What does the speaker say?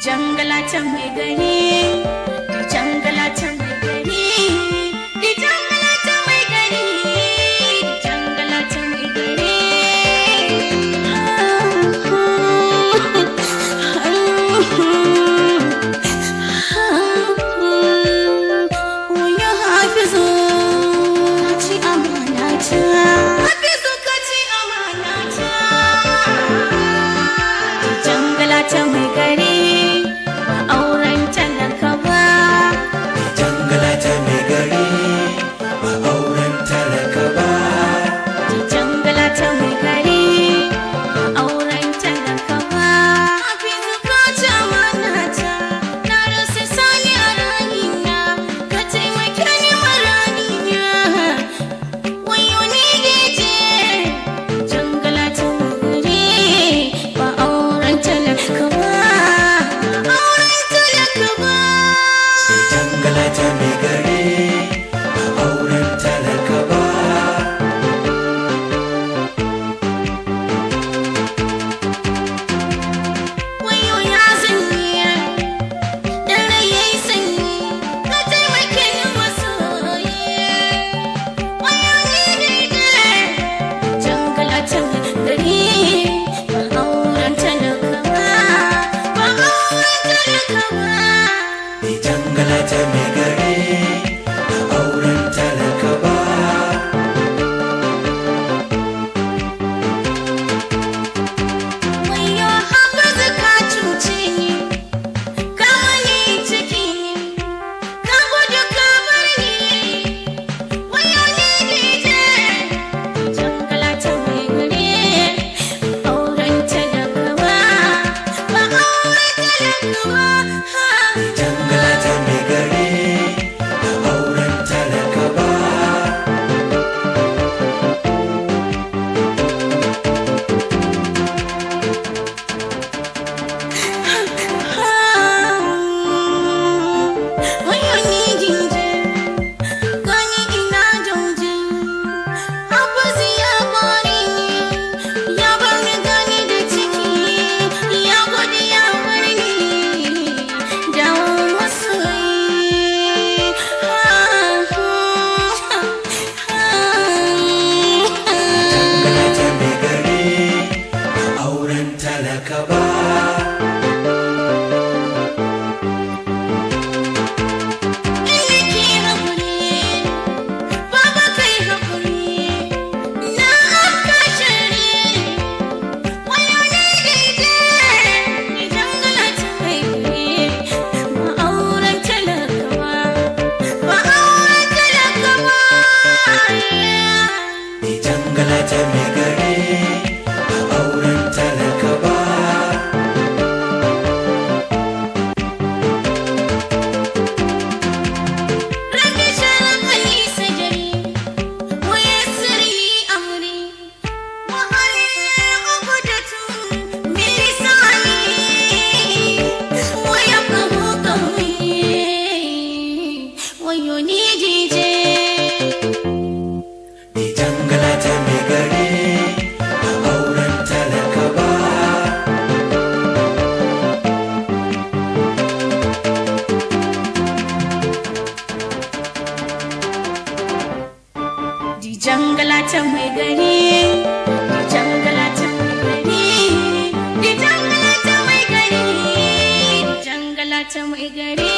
Dijangala ta mai gari, dijangala ta mai gari, dijangala ta mai gari, dijangala ta mai gari. Wayo Hafizu, ka ci amana ta. Hafizu ka ci amana ta. Dijangala ta mai gari, ba auren talaka ba. Jangala ta mai gari ba auren talaka ba. Dijangala ta mai gari, ba auren talaka ba. Hafizu ka ci amana ta, na rasa sani a ranina, ka taimake ni maranina. Wayo ni dije, jangala ta mai gari, ba auren talaka ba. Auren talaka ba. Jangala ta mai gari ba auren talaka ba. Wayo ya zanyi, dan rai yayi sanyi, ka taimake ni masoyi. Wayo ni daidai, jangala ta gari, ba auren talaka ba, ba auren talaka ba. Jangala ta mai gari ba auren talaka ba. Wayo Hafizu ka cuce ni, ka mani ciki, ka gudu ka bar ni. Wayo ni daidai, jangala ta mai gari, auren talaka ba, ba auren talaka ba. Jangala ta mai gari ba auren talaka ba. Wayo ni jinje, gani ina jauje, Hafizu ya kore ni, ya bar ni gani da ciki, ya gudu ya bar ni, dawo masoyi. Jangala ta mai gari ba auren talaka ba. Ki haƙuri, baba kai haƙuri, na afka shari. Wayo ni daidai, ni jangala ta mai gari, ba auren talaka ba, ba auren talaka ba. Jangala ta mai gari ba auren talaka ba. Rabbi shrah li sadri wa yassir li amri wa hlul 'uqdatan min lisani wa yafqahu qawli. Wayo ni jije. Jangala ta mai gari ba auren talaka ba. Dijangala ta mai gari, dijangala ta mai gari, dijangala ta mai gari, dijangala ta mai gari.